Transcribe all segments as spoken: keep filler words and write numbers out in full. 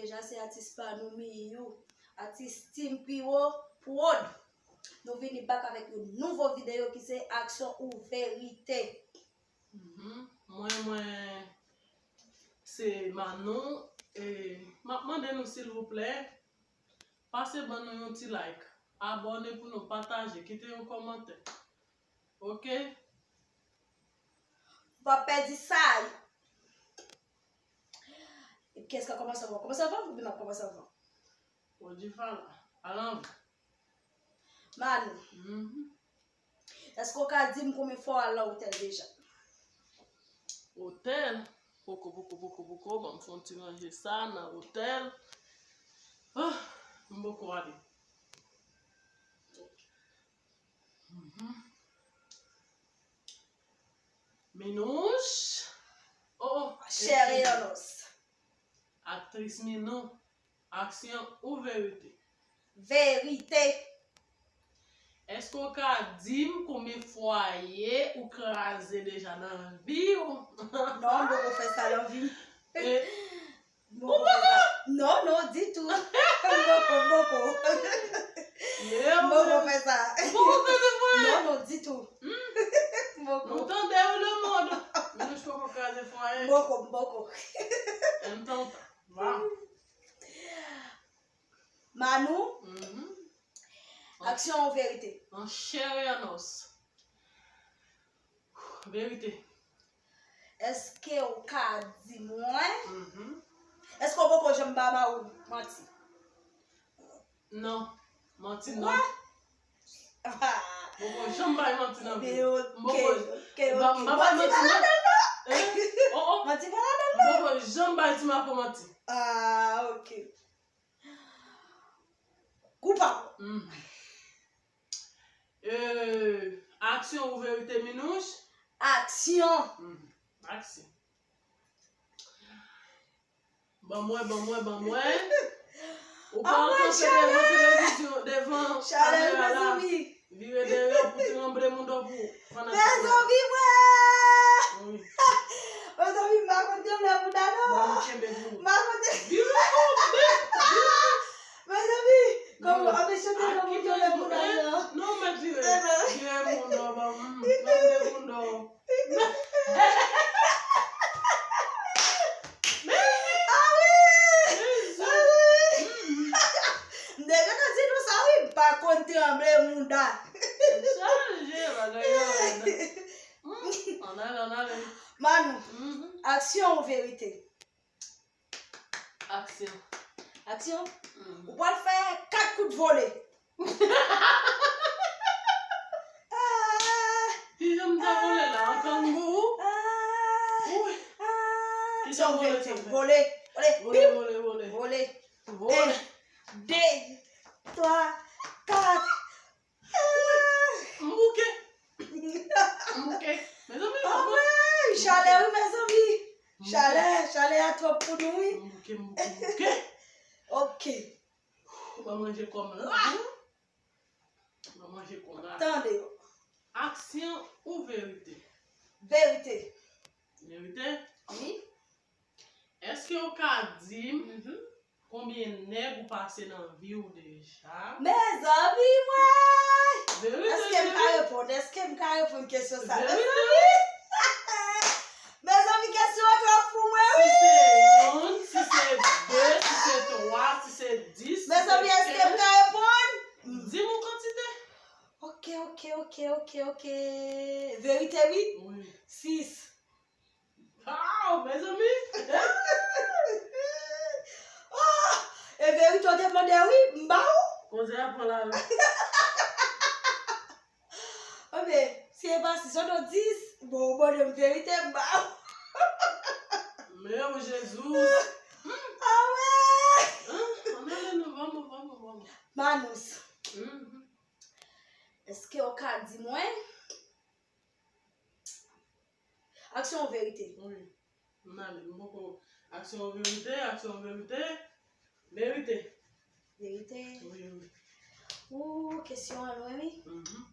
Deja se atis pa nou Miyou, atis Team Piwo Prod. Nou vini back avèk yon nouvo videyo ki se aksyon ou verite. Mhm. Mwen, mwen, se Manou. E, m ap mande nou, silvouplè, pase ban nou yon ti like. Abòne pou nou, pataje, kite yon kòmantè. Oke? Ou pa pèdi sa. Kiyès k ap kòmanse anvan? Kòmanse anvan oubyen m ap kòmanse anvan? Ou di fala. Al anvan. Manou, mhm, èske w ka di m konbyen fwa w al nan otèl deja? Otèl? Poko, poko, poko, poko. Ban m fè yon ti ranje sa nan otèl. Ah, m poko ale. Mhm. Minouch. Oh, oh, cheri, eskize. Anos. Aktris Minou, aksyon ou verite? Verite. Èske w ka di m konbyen fwaye ou kraze deja nan vi w? Non, m poko fè sa nan vi m. E, m poko fè sa. Non, non, ditou. M poko, m poko. M poko fè sa. Ou poko kraze fwaye? Non, non, ditou. Hmm. M poko. Nou tande wi lemonn. Minouch poko kraze fwaye. M poko, m poko. Ann tann. Waw. Manou, mhm, aksyon ou verite? An chè e an os. Verite. Èske w ka di mwen? Mhm. Èske w poko janm bay mari w manti? Non, manti non. Kwa? M poko janm bay manti nan vi m. M poko, ok, ok, m pa, ok. M pa bay manti non. Manti pa ladan l non. Eh? Oh, oh. Manti pa ladan l non. M poko janm bay ti mafo manti. Ah, ok. Koupab. Mm. Euh, aksyon ou verite, Minouch? Aksyon. Mm, aksyon. Ban mwen, ban mwen, ban mwen. Ou pa an kanpe devan televizyon, devan kamera la. Chalè, mezanmi. Vire dèyè w pou tranble mouda w pou fanatik la. Mezanmi, mwen! Wi. Mezanmi, m pa konn tranble mouda non. Ban m kenbe pou ou. M pa konn. Vire kanpe, vire. Mezanmi, kòman, ann chante kòman w tranble mouda non. Non, mèt vire. Vire mouda w, ban m tranble mouda w. Ah wi! Ah wi! M te gentan di nou sa wi, m pa konn tranble mouda. Chanje bagay yo. Ann ale, ann ale. Manou, aksyon ou verite? Aksyon. Aksyon? Mm. Ou pral fè kat kout vole. Ah! Kijan m ta vole la? An kangourou? Ah! Wi. Ah! Kijan m vole sa fè? Vole. Vole. Vole, vole, vole. Vole. Vole. En, de, twa, kat. M bouke. M bouke. Mezanmi, ah wi, chalè wi, mezanmi. Chalè, chalè a twòp pou nou wi. M bouke, m bouke, m bouke. Ok. Ou pa manje kò m la. Ou pa manje kò m la. Tande. Aksyon ou verite? Verite. Verite? Wi. Èske w ka di m konbyen nèg ou pase nan vi w deja? Mezanmi, mwen! Èske m ka reponn? Èske m ka reponn kesyon sa? Mezanmi! Mezanmi, kesyon an twò fou, mwen, wi! Si se youn, si se de, si se twa, si se dis, si se kenz. Mezanmi, èske m ka reponn? Di m yon kantite. Ok, ok, ok, ok, ok. Verite, wi? Wi. Sis. Aw, mezanmi! Ah! E verite w te mande wi, m ba ou. Koze a pran la wi. Oubyen, si e pa sis, sot dis, bon, ou mande m verite, m ba ou. Men w Jezi. Ah wè! Ann ale non, vamos, vamos, vamos. Manous. Mhm. Èske w ka di mwen? Aksyon ou verite? Wi. M ale, m poko. Aksyon ou verite, aksyon ou verite. Verite. Verite. Wi, wi. Ou, kesyon an lwen, wi. Mhm.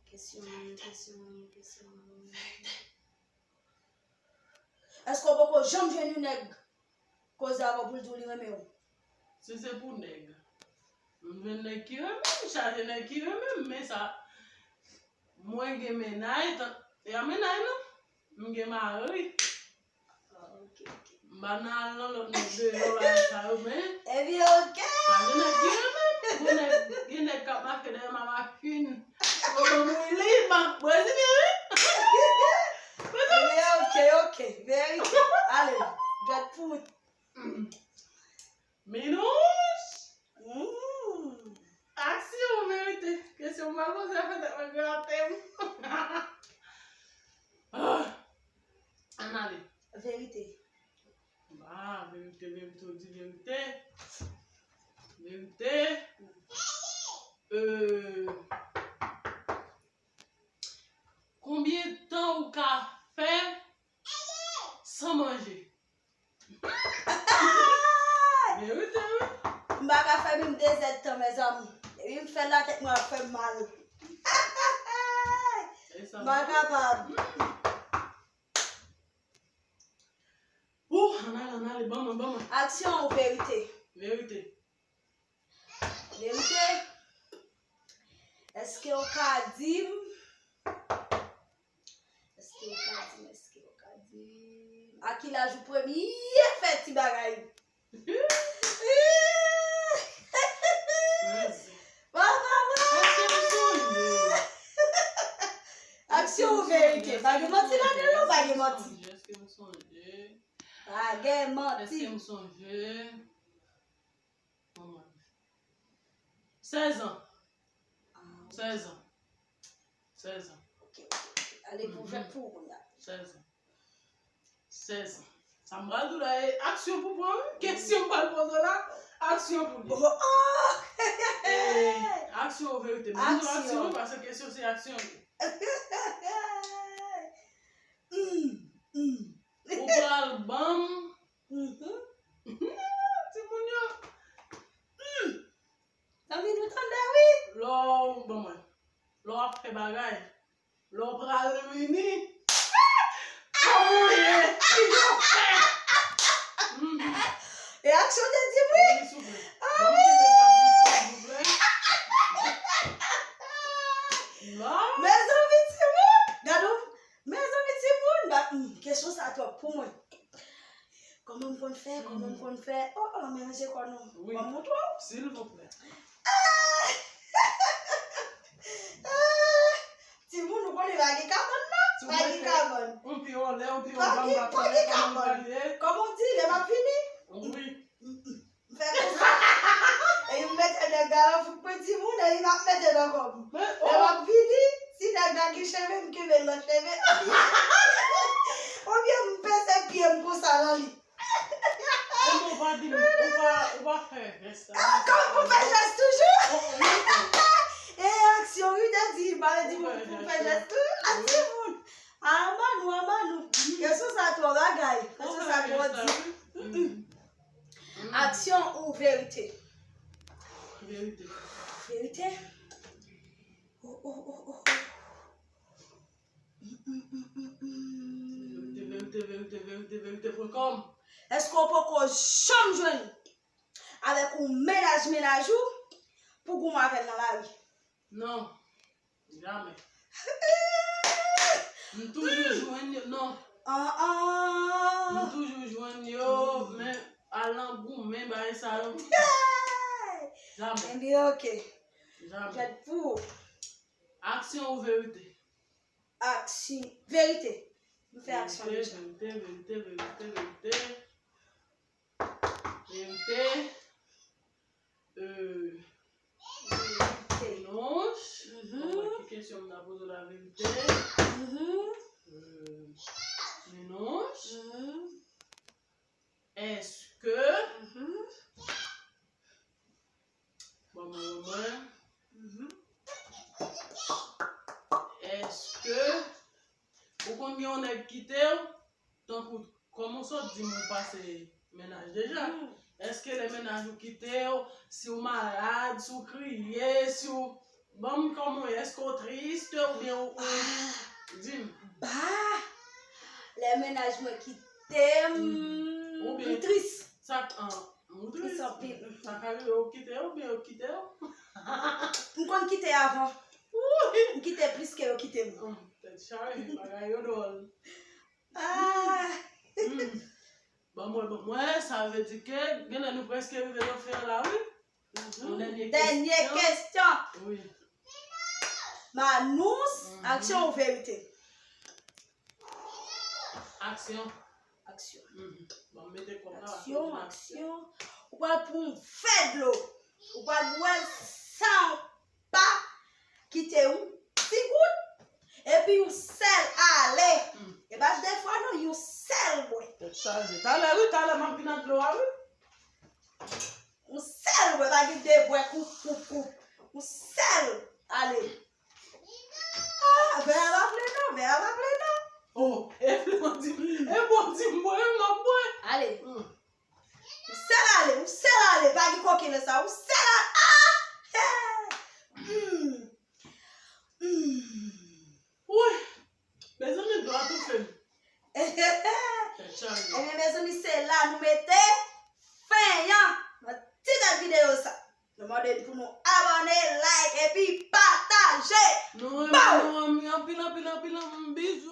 Kesyon, kesyon, kesyon. Verite. Èske w poko janm jwenn yon nèg koze avè w pou l di w li renmen w? Si se pou nèg, m jwenn nèg ki renmen m, m chaje nèg ki renmen m, men sa, mwen gen mennaj, tan, e a mennaj non, m gen mari. Ah, ok, ok. M pa nan al nan lòt nèg deyò bagay sa yo, men ebyen, ok. Sa gen nèg ki renmen m, gen nèg, gen nèg k ap mache dèyè m a machin. Yo ban m wi li, m ap brezilyen wi. Ebyen, ok, ok. Verite. Ale, jwèt pou Minouch! Mm. Aksyon, verite. Kesyon m pa poze a fè tèt mwen grate m. Ah. Ann ale. Verite. Ah, verite, verite, ou di verite. Verite. Euh, konbyen tan ou ka fè san manje? Verite, wi. M pa ka fè menm de zèdtan, mezanmi. Depi m fè l la, tèt mwen ap fè m mal. E sa m pa kapab. Ouh, ann ale, ann ale, ban mwen, ban mwen. Aksyon ou verite? Verite. Verite. Èske w ka di m? Èske w ka di m? Èske w ka di m? A ki laj ou premye fè ti bagay? Papa mwen! Èske m sonje? Aksyon ou verite? Pa gen manti ladan l non, pa gen manti. Èske m sonje? Pa gen manti. Èske m sonje? Sèz an. Ah, ok. Sèz an. Sèz an. Ok, ok, ok. Ale pou, mhm, jwèt pou ou kounye a. Sèz an. Sèz an. Sèz an. Sa m pral di w la, e aksyon pou pran, wi. Kesyon m pral poze w la, aksyon pou li. Oh, oh! E, aksyon ou verite? M di w aksyon, aksyon, wi, paske kesyon se aksyon li. Mm, mm. Ou pral ban m Mhm. Timoun yo. Hmm. Zanmi nou tande, wi. Lè w, ban mwen. Lè w ap fè bagay. Lè w pral vini. Kòman w ye? Ki jan w fè? Mhm. E aksyon te di m, wi. Wi, souple. Ah, ban m kenbe sa pou silvouplè. Non. Mezanmi, timoun. Gade w. Mezanmi, timoun, ba, hmm, kesyon sa twòp pou mwen. Kòman m konn fè? Kòman m konn fè? Oh, oh, melanje kò nou. Wi. Ban m montre w. Silvouplè. Ah! Ah! Timoun, ou konnen pa gen kabòn, non? Pa gen kabòn. Yon pye anlè, yon pye anba, m pa konnen kòman m pral ye. Kòman w di, lè m ap vini? Wi. M fè konsa. E m mete nèg la nan fouk mwen timoun, e m ap mete nan kò m. Lè m ap vini, si nèg la gen cheve, m kenbe l nan cheve. Oubyen m peze pye m konsa nan li. Ou pa di m, ou pa, ou pa fè jès la. Ah, kòm pou fè jès toujou? E aksyon, wi, te di, pa di m pou fè jès tou. A timoun. A manou, a manou. Kesyon sa twò bagay. Kesyon sa twò di. Mm. Aksyon ou verite? Verite. Verite? Oh, oh, oh, oh, oh. Mm, mm, mm, mm, mm. Verite, verite, verite, verite, verite pwen kòm. Èske w poko janm jwenn avèk yon mennaj, mennaj ou pou goumen avè l nan lari? Non. Jamè. M toujou jwenn yo, non. Ah, ah. M toujou jwenn yo, men al nan goumen, bagay sa yo. Jamè. Ebyen, ok. Jamè. Jwèt pou ou. Aksyon ou verite? Aksyon. Verite. M fè aksyon deja. Verite, verite, verite, verite. Verite. Euh, verite. Minouch. Mhm. Bon, ki kesyon m ta poze w la, verite? Mhm. Euh, Minouch. Mhm. Èske, mhm, bon, mwen, mwen, mhm, èske ou konn gen yon nèg kite w? Tankou, kòm ou sot di m ou pase mennaj deja. Mm. Èske lè mennaj ou kite w, si w malad, si w kriye, si w, ban m kòman w ye, èske w tris oubyen w, ou, di m. Ba, lè mennaj mwen kite m, m tris. Sa k an. Moutre. Sa ka rive ou kite yo oubyen yo kite yo. M konn kite avan. M kite plis ke yo kite m. Tèt chaje, bagay yo dwòl. Ah. Ban mwen, ban mwen, sa vle di ke genlè nou prèske rive nan fen an la, wi. Yon dènye Dènye kesyon. Kesyon. Wi. Manous, aksyon ou verite? Aksyon. Aksyon. Mhm. Bon, mete kòm la. Aksyon, aksyon. Ou pral pran yon vè dlo. Ou pral bwè l san w pa kite yon ti gout. Epi yon sèl ale. Mm. E pa de fwa non, yon sèl bwè. Tèt chaje. Talè, wi, talè, m ap vin ak dlo a, wi. Yon sèl bwè, pa gen de bwè koup, koup, koup. Yon sèl ale. Ah, vè a pa vle non, vè a pa vle non. Oh, e vle w di m, e bon di m bwè, m ap bwè. Ale. Mm. Yon sèl ale, yon sèl ale, pa gen koken nan sa, yon sèl ale. Ah! Hey! Hmm. Hmm. Wi. Mezanmi, dlo a toufe m. Tèt chaje. Ebyen, mezanmi, se la nou mete fen an nan ti tèt videyo sa. Nou mande pou nou abòne, like, epi pataje. Nou renmen nou anpil, anpil, anpil, anpil, anpil. Bizou.